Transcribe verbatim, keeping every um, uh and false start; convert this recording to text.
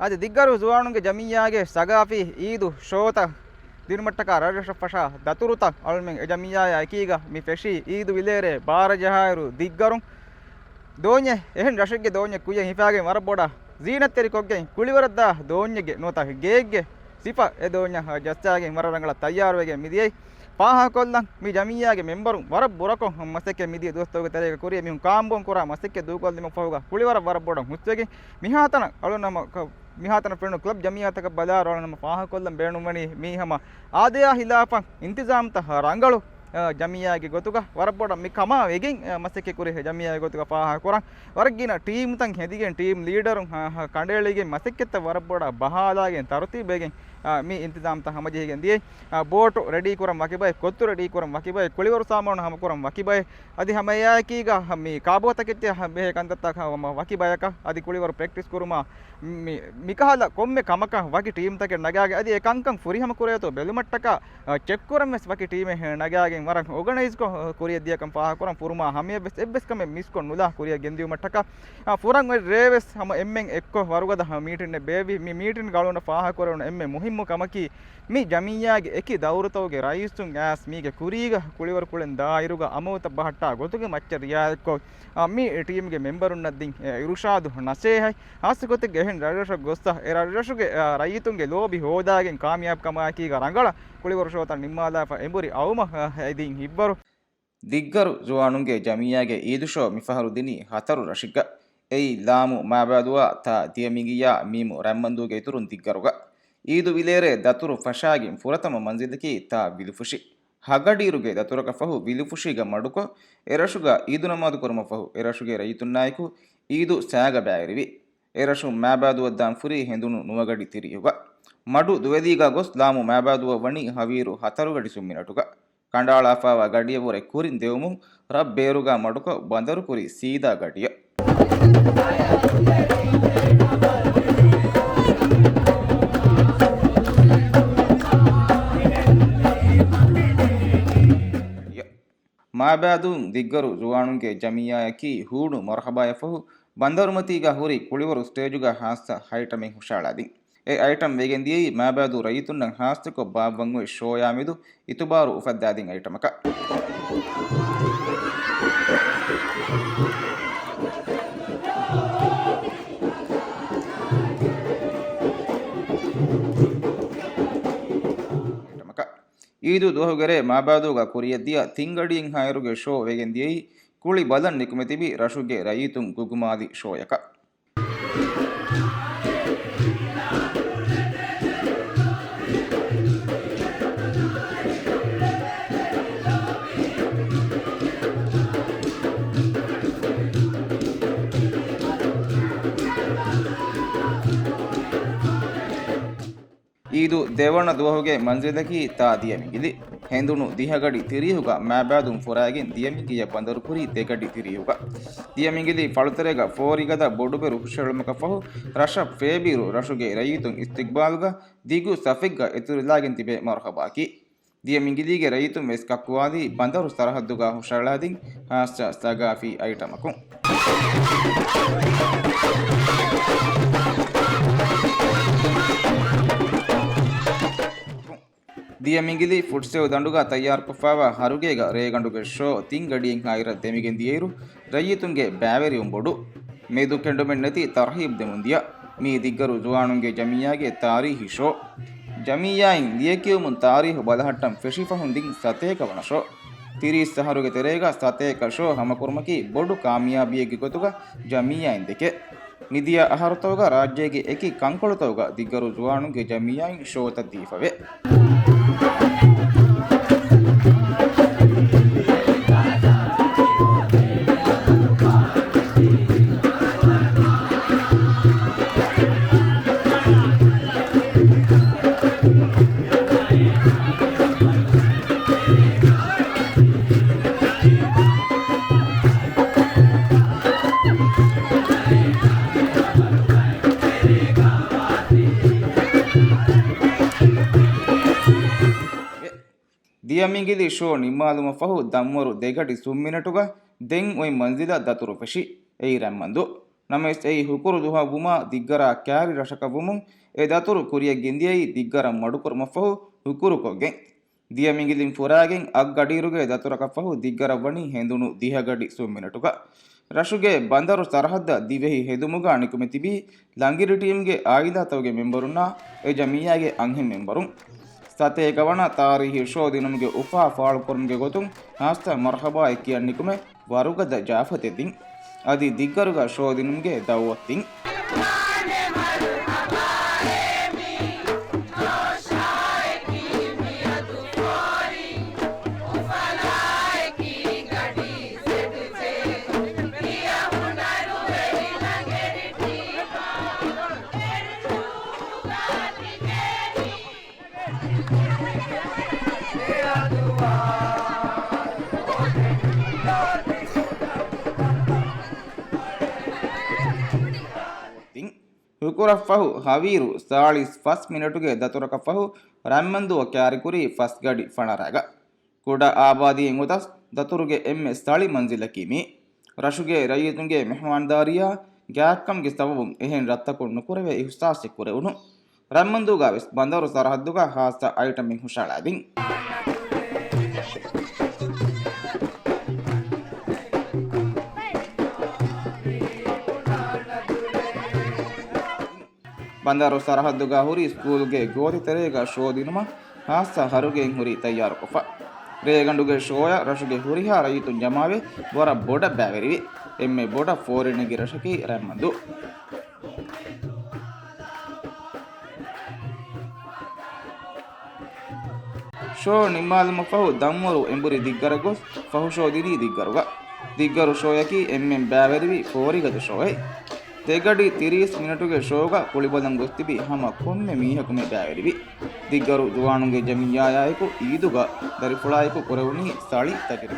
އަދި ދިއްގަރު ޒުވާނުންގެ ޖަމިއްޔާގެ ސަގާފީ އީދު ޝޯތައް ދިނުމަށްޓަކާ ރަށްރަށަށް ފަށާ ދަތުރުތައް އަޅުމެން އެ ޖަމިއްޔާއާ އެކީގަ މި ފެށީ. އީދު ވިލޭރޭ ބާރަ ޖަހާއިރު ދިއްގަރުން ދޯންޏެއް، އެހެން ރަށެއްގެ ދޯންޏެއް ކުއްޔަށް ހިފާގެން ވަރަށް ބޮޑަށް ޒީނަތްތެރިކޮށްގެން ކުޅިވަރަށްދާ ދޯންޏެއްގެ ނުވަތަ ގެއެއްގެ ސިފަ އެ ދޯންޏަށް ޖައްސާގެން ވަރަށް ރަނގަޅަށް ތައްޔާރުވެގެން މިދިޔައީ. ފާހަގަކޮށްލަން މި ޖަމިއްޔާގެ މެމްބަރުން ވަރަށް ބުރަކޮށް މަސައްކަތް މިދިޔަ ދުވަސްތަކުގެ ތެރޭގަ ކުރިޔަށް މީހުން ކާންބޯން ކުރާ މަސައްކަތް ދޫކޮށްލުމަށް ފަހުގަ ކުޅިވަރަށް ވަރަށް ބޮޑަށް ހުސްވެގެން މިހާތަނަށް އަޅުނަމަ މިހާތަނަށް ފެނުނު ކްލަބް ޖަމިއްޔާތަކަށް ބަލާއިރު އަޅުނަމަ ފާހަގަކޮށްލަން ބޭނުންވަނީ މީ ހަމަ އާދަޔާ ހިލާފަށް އިންތިޒާމްތައް ރަނގަޅު، އަ، ޖަމިއްޔާގެ ގޮތުގަ ވަރަށް ބޮޑަށް މި ކަމާ ވެގެން، އަ، މަސައްކަތް ކުރި ޖަމިއްޔާގެ ގޮތުގަ ފާހަގަކުރަން. ވަރަށް ގިނަ ޓީމްތައް ހެދިގެން ޓީމް ލީޑަރުން، އަ، އަ، ކަނޑައެޅިގެން މަސައްކަތްތައް ވަރަށް ބޮޑަށް ބަހާލާގެން ތަރުތީބުވެގެން، އަ، މި އިންތިޒާމްތައް ހަމަޖެހިގެން ދިޔައީ. އަ، ބޯޓު ރެޑީ ކުރަން ވަކި ބައެއް، ކޮއްތު ރެޑީ ކުރަން ވަކި ބައެއް، ކުޅިވަރު ސާމާނު ހަމަކުރަން ވަކި ބައެއް، އަދި ހަމަ އެއާއެކީގަ މި ކާބޯތަކެއްޗެއް ބެހޭ ކަންތައްތައް ހަމަ ވަކި ބަޔަކަށް އަދި ކުޅިވަރު ޕްރެކްޓިސް ކުރުމާ މި، މިކަހަލަ ކޮންމެ ކަމަކަށް ވަކި ޓީމްތަކެއް ނަގާގެ އަދި އެ ކަންކަން ފުރިހަމަ ކުރޭތޯ ބެލުމަށްޓަކާ، އަ، ޗެކް ކުރަން ވެސް ވަކި ޓީމެއް ނަގާގެން ވަރަށް އޯގަނައިޒްކޮށް ކުރިޔަށް ދިޔަކަން ފާހަގަކުރަން. ފުރުމާ ހަމަޔަށް ވެސް އެއްވެސް ކަމެއް މިސްކޮށް ނުލާ ކުރިޔަށް ގެންދިއުމަށްޓަކާ، އަ، ފުރަން އޮތް ރޭވެސް ހަމަ އެންމެން އެއްކޮށް ވަރުގަދަ ހަމަ މީޓިންއެއް ބޭއްވި. މި މީޓިންގަ އަޅުގަނޑަށް ފާހަގަކުރެވުނު އެންމެ މުހިއްމު ކަމަކީ، މި ޖަމިއްޔާގެ އެކި ދައުރުތަކުގެ ރައީސުން އައިސް މީގެ ކުރީގަ ކުޅިވަރު ކުޅެން ދާއިރުގަ އަމަލުތައް ބަހައްޓާ ގޮތުގެ މައްޗަށް ރިއާޔަތްކޮށް، އަ، މި ޓީމްގެ މެމްބަރުންނަށް ދިން އިރުޝާދު ނަސޭހަތް، ހާއްސަގޮތެއްގަ އެހެން ރަށްރަށަށް ގޮއްސަ އެ ރަށްރަށުގެ، އަ، ރައްޔިތުންގެ ލޯބި ހޯދާގެން ކާމިޔާބު ކަމާއެކީގަ ރަނގަޅަށް ކުޅިވަރު ޝޯތައް ނިންމާލާފަ އެނބުރި އައުމަށް، އަ، އެދިން ހިތްވަރު. ދިއްގަރު ޒުވާނުންގެ ޖަމިއްޔާގެ އީދު ޝޯ މިފަހަރު ދިނީ ހަތަރު ރަށެއްގަ. އެއީ ލާމު މާބާދުއާ ތާ ދިޔަމިނގިޔާ މީމު ރަތްމަންދޫގެ އިތުރުން ދިއްގަރުގަ. އީދު ވިލޭރޭ ދަތުރު ފަށާގެން ފުރަތަމަ މަންޒިލަކީ ތާ ވިލުފުށި. ހަގަޑިއިރުގެ ދަތުރަކަށް ފަހު ވިލުފުށީގަ މަޑުކޮށް، އެރަށުގަ އީދު ނަމާދު ކުރުމަށް ފަހު އެރަށުގެ ރައްޔިތުންނާއެކު އީދު ސައިގަ ބައިވެރިވި. އެރަށުން މާބާދުވަށްދާން ފުރީ ހެނދުނު ނުވަގަޑި ތިރީހުގަ. މަޑު ދުވެލީގަ ގޮސް ލާމު މާބާދުވަށް ވަނީ ހަވީރު ހަތަރު ގަޑި ސުންމިނެޓުގަ. ކަނޑައަޅާފައިވާ ގަޑިއަށްވުރެ ކުރިން ދެވުމުން ރަށް ބޭރުގަ މަޑުކޮށް ބަނދަރުކުރީ ސީދާ ގަޑިއަށް. މާބާދޫން ދިއްގަރު ޒުވާނުންގެ ޖަމިއްޔާއަކީ ހޫނު މަރުހަބާއަށްފަހު ބަނދަރުމަތީގަ ހުރި ކުޅިވަރު ސްޓޭޖުގަ ހާއްސަ ހައިޓަމެއް ހުށައަޅާދިން. އެ އައިޓަމް ވެގެންދިޔައީ މާބާދޫ ރައްޔިތުންނަށް ހާއްސަކޮށް ބާއްވަން އޮތް ޝޯޔާމެދު އިތުބާރު އުފައްދާދިން އައިޓަމަކަށް. އީދު ދުވަހުގެ ރޭ މާބާދޫގަ ކުރިޔަށްދިޔަ ތިން ގަޑިއެއްހާއިރުގެ ޝޯ ވެގެންދިޔައީ ކުޅި ބަލަން ނިކުމެތިބި ރަށުގެ ރައްޔިތުން ގުގުމާލި ޝޯޔަކަށް. އީދު ދެވަނަ ދުވަހުގެ މަންޒިލަކީ ތާ ދިޔަމިނގިލި. ހެނދުނު ދިހަގަޑި ތިރީހުގަ މާބާދުން ފުރާގެން ދިޔަމިނގިޔަށް ބަނދަރުކުރީ ދެގަޑި ތިރީހުގަ. ދިޔަމިނގިލި ފަޅުތެރޭގަ ފޯރިގަދަ ބޮޑުބެރު ހުށައެޅުމަކަށްފަހު ރަށަށް ފޭބިއިރު ރަށުގެ ރައްޔިތުން އިސްތިގްބާލުގަ ދިގު ސަފެއްގަ އެތުރިލާގެން ތިބޭ މަރުހަބާއަކީ. ދިޔަމިނގިލީގެ ރައްޔިތުން ވެސް ކައްކުވާލީ ބަނދަރު ސަރަހައްދުގަ ހުށައަޅާދިން ހާއްސަ ސަގާފީ އައިޓަމަކުން. ދިޔަމިނގިލި ފުޓްސެލް ދަނޑުގަ ތައްޔާރުކޮށްފައިވާ ހަރުގޭގަ ރޭގަނޑުގެ ޝޯ ތިން ގަޑިއެއްހާއިރަށް ދެމިގެން ދިޔައިރު، ރައްޔިތުންގެ ބައިވެރިވުން ބޮޑު. މެދުކެނޑުމެއްނެތި ތަރުހީބް ދެމުންދިޔަ. މީ ދިއްގަރު ޒުވާނުންގެ ޖަމިއްޔާގެ ތާރީހީ ޝޯ. ޖަމިއްޔާއިން ލިޔެކިޔުމުން ތާރީހު ބަލަހައްޓަން ފެށިފަހުން ދިން ސަތޭކަ ވަނަ ޝޯ. ތިރީސް އަހަރުގެ ތެރޭގަ ސަތޭކަ ޝޯ ހަމަކުރުމަކީ ބޮޑު ކާމިޔާބީއެއްގެ ގޮތުގަ ޖަމިއްޔާއިން ދެކޭ. މިދިޔަ އަހަރުތަކުގަ ރާއްޖޭގެ އެކި ކަންކޮޅުތަކުގަ ދިއްގަރު ޒުވާނުންގެ ޖަމިއްޔާއިން ޝޯތައް ދީފަވޭ. ދިޔަމިނގިލި ޝޯ ނިންމާލުމަށްފަހު ދަންވަރު ދެގަޑި ސުންމިނެޓުގަ ދެން އޮތް މަންޒިލަށް ދަތުރު ފެށި. އެއީ ރަތްމަންދޫ. ނަމަވެސް އެއީ ހުކުރު ދުވަހަށް ވުމާ ދިއްގަރާ ކާރި ރަށަކަށް ވުމުން އެ ދަތުރު ކުރިއަށް ގެންދިޔައީ ދިއްގަރަށް މަޑުކުރުމަށްފަހު ހުކުރުކޮށްގެން. ދިޔަ މިނގިލިން ފުރާގެން އަށްގަޑިއިރުގެ ދަތުރަކަށްފަހު ދިއްގަރަށް ވަނީ ހެނދުނު ދިހަ ގަޑި ސުން މިނެޓުގަ. ރަށުގެ ބަނދަރު ސަރަހައްދަށް ދިވެހި ހެދުމުގަ ނިކުމެ ތިބީ ލަނގިރި ޓީމްގެ އާއިލާތަކުގެ މެމްބަރުންނާ އެ ޖަމިއްޔާގެ އަންހެން މެމްބަރުން. ސަތޭކަ ވަނަ ތާރީހީ ޝޯ ދިނުމުގެ އުފާ ފާޅުކުރުމުގެ ގޮތުން ހާއްސަ މަރުހަބާއެއް ކިޔަން ނިކުމެ ވަރުގަދަ ޖާފަތެއް ދިން. އަދި ދިއްގަރުގަ ޝޯ ދިނުމުގެ ދައުވަތު ދިން. ހުކުރަށްފަހު ހަވީރު ސާޅީސް ފަސް މިނެޓުގެ ދަތުރަކަށްފަހު ރަތްމަންދޫ ކާރިކުރީ ފަސް ގަޑި ފަނަރަގަ. ކުޑަ އާބާދީއެއް އޮތަސް ދަތުރުގެ އެންމެ ސަޅި މަންޒިލަކީ މީ. ރަށުގެ ރައްޔިތުންގެ މެހުމާންދާރީއާ ގާތްކަމުގެ ސަބަބުން އެހެން ރަށްތަކުން ނުކުރެވޭ އިހުސާސެއް ކުރެވުނު. ރަތްމަންދޫގަވެސް ބަނދަރު ސަރަހައްދުގަ ހާއްސަ އައިޓަމެއް ހުށައަޅާދިން. ބަނދަރު ސަރަހައްދުގަ ހުރި ސްކޫލްގެ ގޯތި ތެރޭގަ ޝޯ ދިނުމަށް ހާއްސަ ހަރުގެއިން ހުރީ ތައްޔާރުކޮށްފަ. ރޭގަނޑުގެ ޝޯއަށް ރަށުގެ ހުރިހާ ރައްޔިތުން ޖަމާވެ ވަރަށް ބޮޑަށް ބައިވެރިވި. އެންމެ ބޮޑަށް ފޯރިނެގި ރަށަކީ ރަތްމަންދޫ. ޝޯ ނިންމާލުމަށްފަހު ދަންވަރު އެނބުރި ދިއްގަރަށް ގޮސް ފަހު ޝޯ ދިނީ ދިއްގަރުގަ. ދިއްގަރު ޝޯއަކީ އެންމެން ބައިވެރިވި ފޯރިގަދަ ޝޯއެއް. ދެގަޑި ތިރީސް މިނެޓުގެ ޝޯގަ ކުޅިބަލަން ގޮސްތިބި ހަމަ ކޮންމެ މީހަކުމެ ބައިވެރިވި. ދިއްގަރު ޒުވާނުންގެ ޖަމިއްޔާއާއެކު އީދުގަ ދަރިފުޅާއެކު ކުރެވުނީ ސަޅި ތަކެތި.